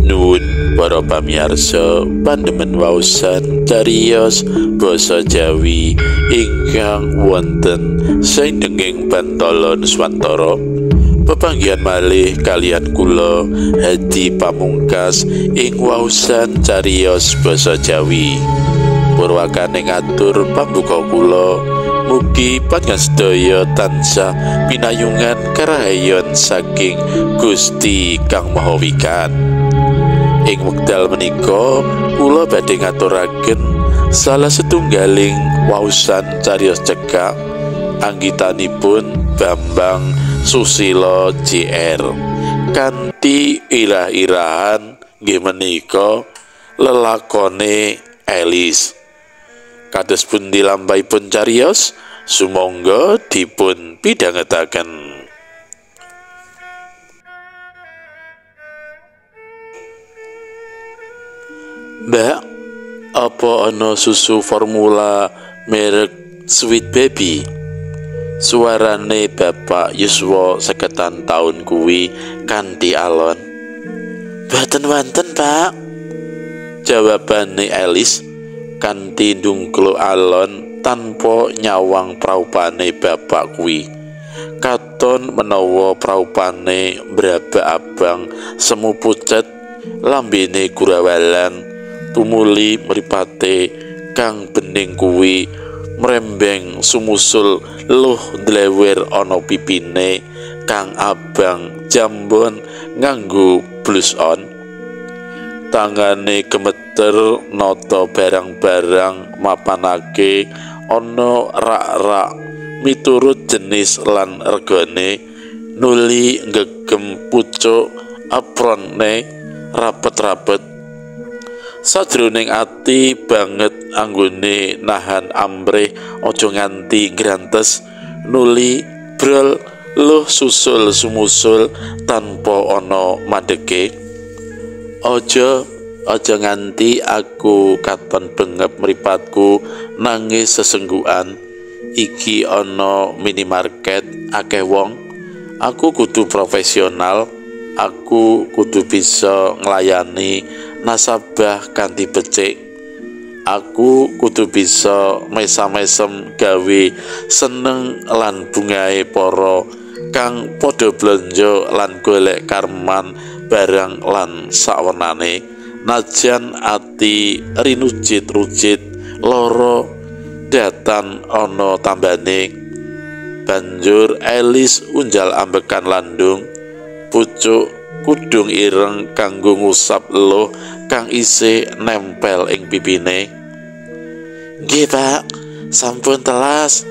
Nuwun para pamirsa pandemen waosan cariyos basa Jawi ingkang wonten saindenging Bantala Nuswantara. Pepanggihan malih kalian kula Hadi Pamungkas ing waosan cariyos basa Jawi. Purwakane ngatur pambuka kula, mugi panjenengan sedaya tansah pinayungan karahayon saking Gusti Kang Maha Wikan. Ing wekdal menika kula badhe ngaturaken salah setunggaling waosan cariyos cekak anggitanipun Bambang Susilo JR kanthi irah-irahan nggih menika lelakone Elis. Kados pundi lampahipun cariyos, sumangga dipun pidhangetaken. Mbak, apa ana susu formula merek Sweet Baby? Suarane Bapak yuswa 50 taun kuwi kanthi alon. Mboten wonten, Pak. Jawabane Elis kanthi ndungkluk alon tanpa nyawang praupane bapak kuwi. Katon menawa praupane mbrabak abang semu pucet, lambene gurawalan, tumuli mripate kang bening kuwi mrembeng sumusul luh ndlewer ana pipine kang abang jambon nganggo blus on. Tangane gemeter nata barang-barang mapanake ana rak-rak miturut jenis lan regane, nuli nggegem pucuk aprone rapet-rapet. Sajroning ati banget anggone nahan amrih aja nganti ngrantes, nuli brol luh susul sumusul tanpa ana mandeke. Aja nganti aku katon bengep mripatku nangis sesenggukan. Iki ana minimarket akeh wong. Aku kudu profesional, aku kudu bisa nglayani nasabah kanthi becik. Aku kudu bisa mesam-mesem gawe seneng lan bungahe para kang padha blonjo lan golek karman barang lan sawenane. Najan ati rinujit-rujit lara datan ana tambane. Banjur Elis unjal ambekan landung, pucuk kudung ireng kanggo ngusap eluh kang isih nempel ing pipine. Nggih, Pak, sampun telas.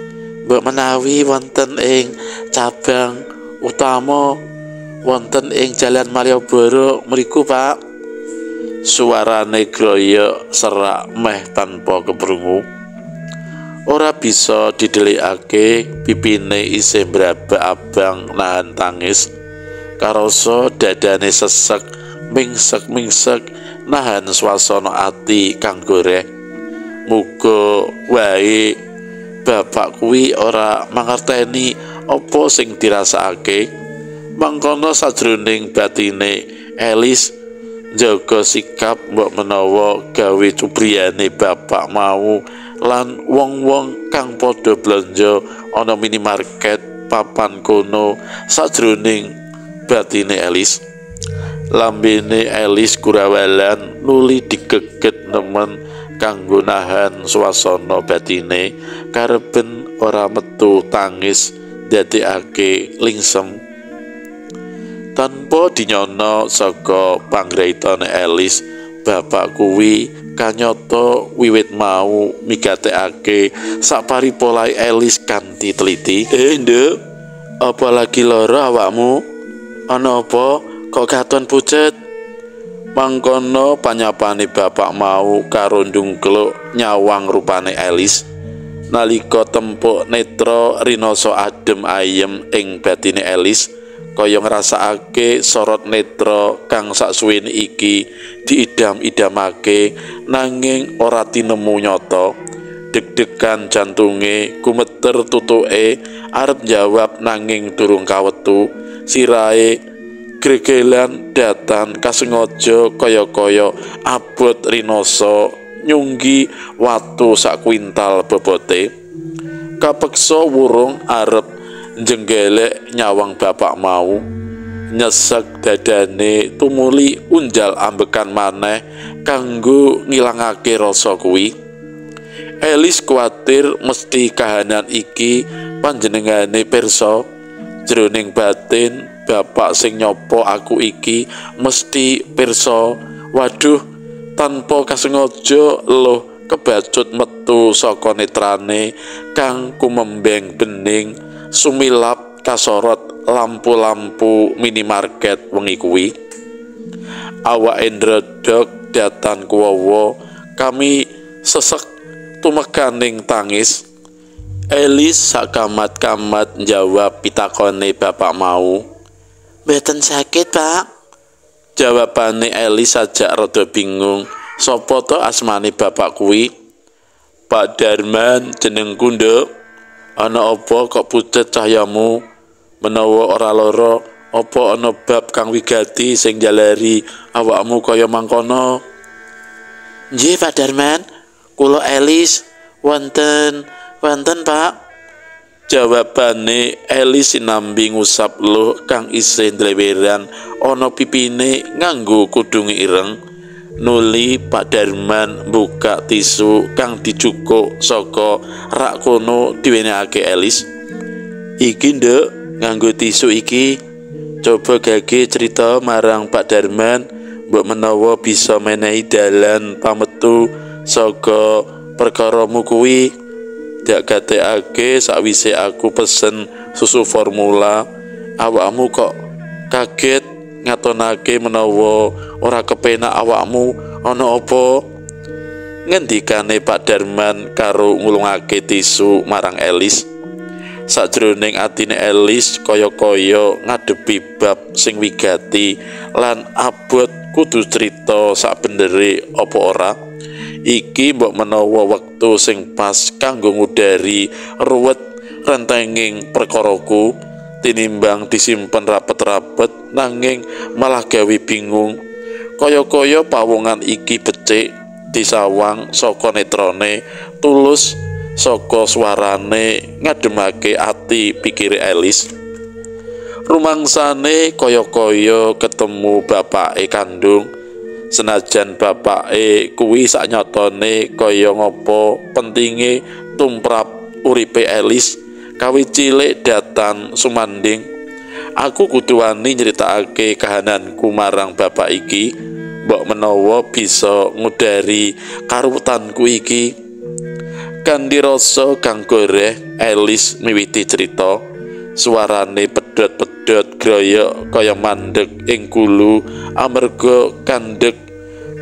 Mbok menawi wonten ing cabang utama wonten ing Jalan Malioboro mriku, Pak. Suarane groyok serak meh tanpa keprungu. Ora bisa didelikake, pipine isih mbrabak abang nahan tangis. Karasa dadane sesek mingsek-mingsek nahan swasana ati kang goreh. Muga wae bapak kuwi ora mangerteni apa sing dirasakake. Mangkono sajroning batine Elis njaga sikap mbok menawa gawe cubriyane bapak mau lan wong-wong kang padha blonjo ana minimarket papan kono. Sajroning batine Elis, lambene Elis kurawalan nuli digeget nemen kanggo nahan swasana batine kareben ora metu tangis ndadekake lingsem. Tanpa dinyana saka panggraitane Elis, bapak kuwi kanyata wiwit mau migatekake saparipolahe Elis kanthi teliti. Nduk, apa lagi lara awakmu? Ana apa kok katon pucet? Mangkono panyapane bapak mau karo ndungkluk nyawang rupane Elis. Nalika tempuk netra rinasa adem ayem ing batine Elis, kaya ngrasakake sorot netra kang saksuwene iki diidam-idamake nanging ora tinemu nyata. Deg-degan jantunge kumeter tutuke arep njawab nanging durung kawetu. Sirahe Gregelan datan kasengaja kaya-kaya abot rinoso nyunggi watu sak kuintal bobote. Kapeksa wurung arep njenggelek nyawang bapak mau. Nyesek dadane tumuli unjal ambekan maneh kanggo ngilangake rasa kuwi. Elis kuatir mesti kahanan iki panjenengane pirsa. Jroning batin bapak sing nyopo aku iki mesti pirsa. Waduh, tanpa kasengaja loh kebacut metu saka netrane kang kumembeng bening sumilap kasorot lampu-lampu minimarket wengi kuwi. Awake ndredeg datan kuwowo, kami sesek tumekaning tangis. Elis sakamat-kamat njawab pitakone bapak mau. Mboten sakit, Pak. Jawabane Elis sajak rada bingung. Sopo to asmane bapak kuwi? Pak Darman jenengku, Nduk. Ana apa kok pucet cahyamu? Menawa ora lara, apa ana bab kang wigati sing njalari awakmu kaya mangkono? Nggih, Pak Darman. Kula Elis wonten wonten, Pak. Jawabane Elis sinambi ngusap luh kang isih ndleweran ana pipine nganggo kudung ireng. Nuli Pak Darman buka tisu kang dijukuk saka rak kono diwenehake Elis. Iki, Nduk, nganggo tisu iki. Coba gage cerita marang Pak Darman, mbok menawa bisa menehi dalan pametu saka perkaramu kuwi. Dak gatekake sakwise aku pesen susu formula, awakmu kok kaget ngatonake menawa ora kepenak awakmu ana apa? Ngendikane Pak Darman karo ngulungake tisu marang Elis. Sajroning atine Elis kaya-kaya ngadepi bab sing wigati lan abot kudu crita sakbendere apa ora. Iki mbok menawa wektu sing pas kanggo ngudari ruwet rentenging perkaraku tinimbang disimpen rapet-rapet nanging malah gawe bingung. Kaya-kaya pawongan iki becik disawang saka netrane tulus saka suarane ngademake ati pikire Elis. Rumangsane kaya-kaya ketemu bapake kandung. Senajan bapake kuwi saknyatane kaya ngapa pentinge tumrap uripe Elis kawit cilik datan sumanding. Aku kudu wani nyritakake kahananku marang bapak iki, mbok menawa bisa ngudari karuwetanku iki. Kanthi rasa kang goreh Elis miwiti crita. Suarane pedhot-pedhot groyok kaya mandeg ing gulu amarga kandhek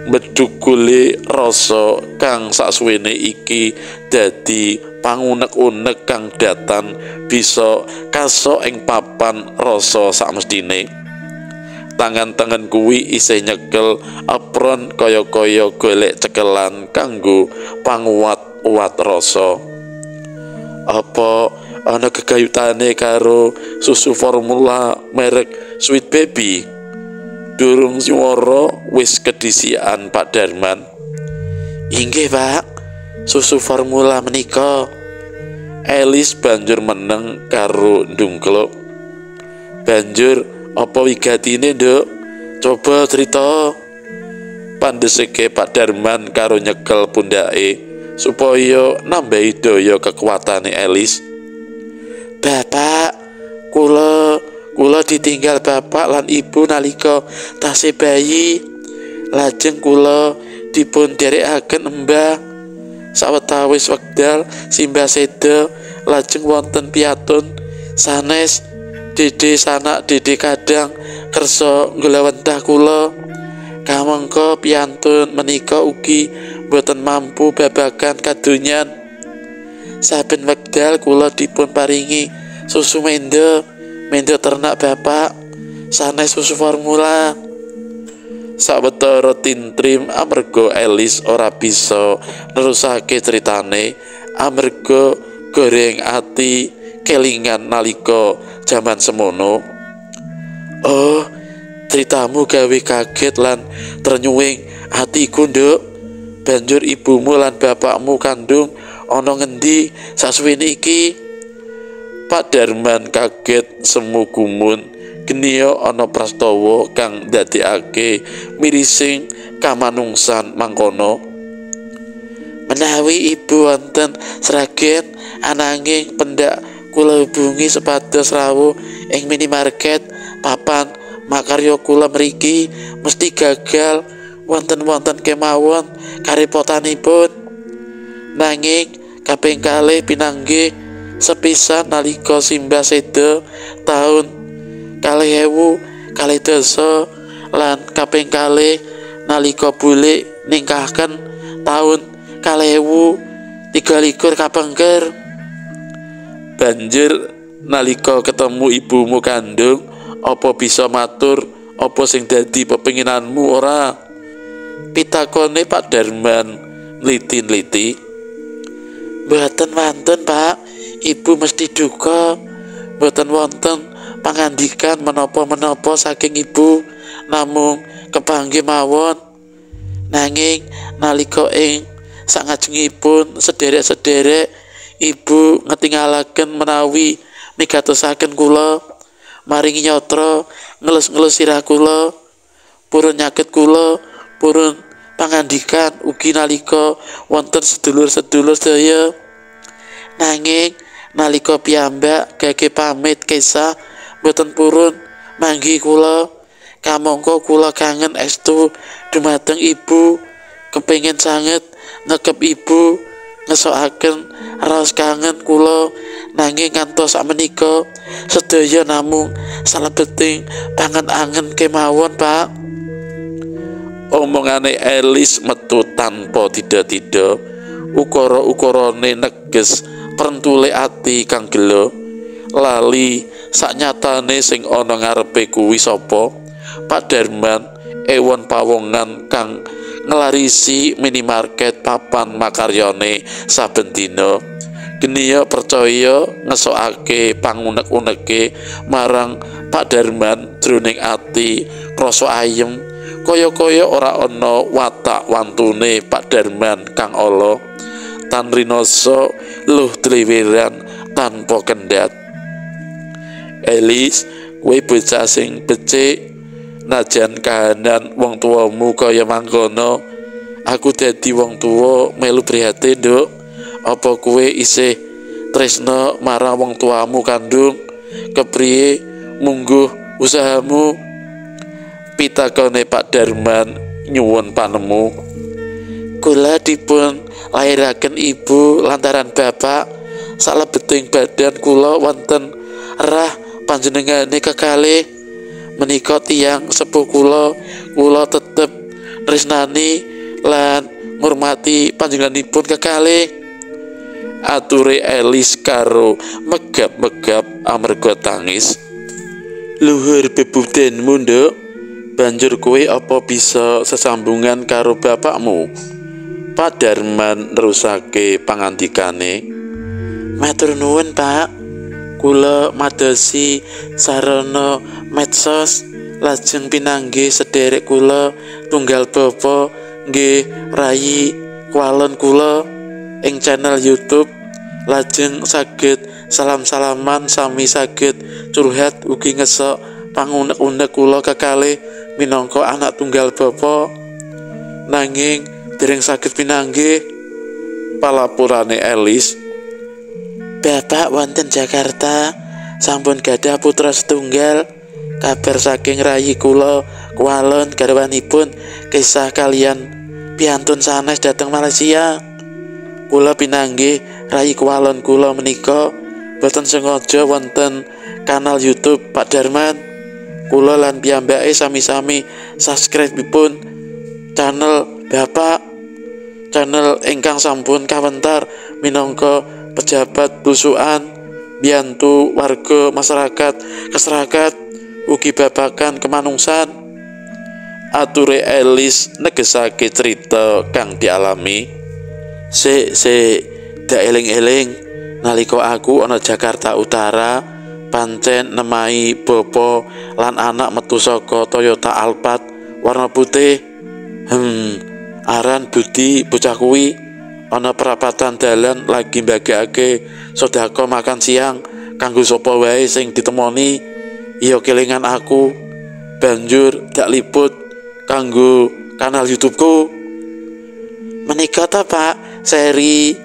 medhugule rasa kang saksuwene iki dadi pangunek-unek kang datan bisa kasok ing papan rasa sakmestine. Tangan-tangan kuwi isih nyekel apron kaya-kaya golek cekelan kanggo panguwat-uwat rasa. Apa ana gegayutane karo susu formula merek Sweet Baby? Durung siwara wis kedisian Pak Darman. Inggih, Pak, susu formula menika. Elis banjur meneng karo ndungkluk. Banjur apa wigatine, Nduk? Coba cerita. Pandeseke Pak Darman karo nyekel pundhake supaya nambahi daya kekuatane Elis. Bapak, kula ditinggal bapak lan ibu nalika tasih bayi. Lajeng kula dipun dherekaken embah. Sawetawis wekdal simbah seda, lajeng wonten piyatun sanes dede sanak dede kadang kersa nggulawentah kula. Kamangka piyantun menika ugi boten mampu babagan kadonyan. Saben wekdal kula dipun paringi susu menda, menda ternak bapak, sanes susu formula. Sawetara tintrim amarga Elis ora bisa nerusake critane amarga goreng ati kelingan nalika jaman semono. Oh, Critamu gawe kaget lan trenyuwing atiku, Nduk. Banjur ibumu lan bapakmu kandung ana ngendi sasuwene iki? Pak Darman kaget semu gumun. Geniya ana prastawa kang ndadekake mirising kamanungsan mangkono. Menawi ibu wonten Sragen ananging pendak kula hubungi sepados rawuh ing minimarket papan makarya kula mriki mesti gagal wonten-wonten kemawon karepotanipun. Nanging kaping kalih pinanggih sepisan nalika simbah seda taun 2012 lan kaping kalih nalika bulik ningkahaken taun 2023 kapengker. Banjur nalika ketemu ibumu kandung, apa bisa matur apa sing dadi pepinginanmu ora? Pitakone Pak Darman nliti-nliti. Mboten wonten, Pak. Ibu mesti duka. Mboten wonten pangandikan menapa-menapa saking ibu, namung kepanggih mawon. Nanging nalika ing sangajengipun sederek-sederek ibu ngetingalaken menawi migatosaken kula, maringi nyatra ngelus-ngelus sirah kula, purun nyaket kula, purun pangandikan ugi nalika wonten sedulur-sedulur sedaya. Nanging nalika piyambak gage pamit kesah mboten purun manggi kula, kamangka kula kangen estu dumateng ibu, kepengin sanget ngekep ibu, ngesokaken raos kangen kula. Nanging ngantos sakmenika sedaya namung salebeting pangen-angen kemawon, Pak. Omongane Elis metu tanpa tida-tida, ukara-ukarane neges prentule ati kang gelo. Lali saknyatane sing ana ngarepe kuwi sapa? Pak Darman, ewon pawongan kang nglarisi minimarket papan makaryane saben dina. Geniya percaya ngesokake pangunek-uneke marang Pak Darman jroning ati krasa ayem, kaya-kaya ora ana watak wantune Pak Darman kang ala. Tan rinasa luh dliwiran tanpa kendhat. Elis, kowe bocah sing becik, najan kahanan wong tuamu kaya mangkono, aku dadi wong tuwa melu prihatin, Nduk. Apa kowe isih tresna marang wong tuamu kandung? Kepriye mungguh usahamu? Pitakone Pak Darman nyuwun panemu. Kula dipun lairaken ibu lantaran bapak, salebeting badan kula wonten rah panjenengane kekalih. Menika tiyang sepuh kula, kula tetep tresnani lan ngurmati panjenenganipun kekalih. Ature Elis karo megap-megap amarga tangis. Luhur bebudenmu, Nduk. Banjur kowe apa bisa sesambungan karo bapakmu? Pak Darman nerusake pangandikane. Matur nuwun, Pak. Kula madosi sarana medsos lajeng pinanggih sederek kula tunggal bapa nggih rayi kualon kula ing channel YouTube, lajeng saged salam-salaman sami saged curhat ugi ngesok pangunek-unek kula kekalih minangka anak tunggal bapa. Nanging dereng saged pinanggih. Palapurane Elis, bapak wonten Jakarta sampun gadah putra setunggal. Kabar saking rayi kula kualon garwanipun kisah kalian piantun sanes dhateng Malaysia. Kula pinanggih rayi kualon kula menika boten sengaja wonten kanal YouTube Pak Darman. Kula lan piyambake sami-sami subscribe-ipun channel Bapak, channel ingkang sampun kawentar minangka pejabat blusukan biyantu warga masyarakat keserakat ugi babagan kemanungsan. Ature Elis negesake cerita kang dialami. Sik sik dak eling-eling nalika aku ana Jakarta Utara Pancen nemahi bapa lan anak metu saka Toyota Alphard warna putih. Aran Budi bocah kuwi ana perapatan dalan lagi mbagekake sedekah makan siang kanggo sapa wae sing ditemoni. Iya kelingan aku, banjur dak liput kanggo kanal YouTubeku. Menika ta Pak, seri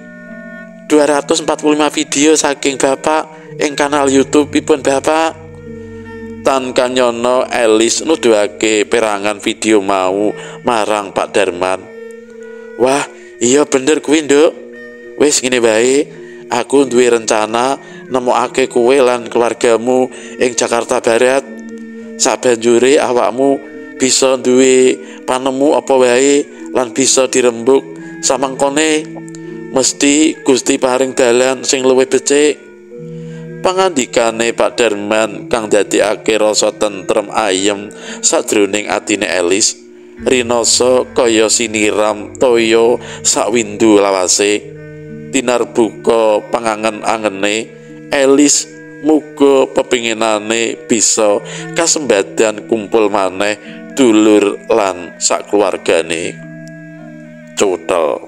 245 video saking Bapak ing kanal YouTube ipun Bapak. Tan kanyono Elis nuduhake perangan video mau marang Pak Darman. Wah, iya bener kuwi, Nduk. Wis ngene wae, aku duwe rencana nemokake kowe lan keluargamu ing Jakarta Barat. Sabanjure awakmu bisa duwe panemu apa wae lan bisa dirembuk samangkone. Mesti Gusti paring dalan sing luwih becik. Pangandikane Pak Darman kang dadekake rasa tentrem ayem sajroning atine Elis rinasa kaya siniram toya sakwindu lawase. Tinarbuka pangangen-angene Elis muga pepinginane bisa kasembadan kumpul maneh dulur lan sakeluargane. Cutel.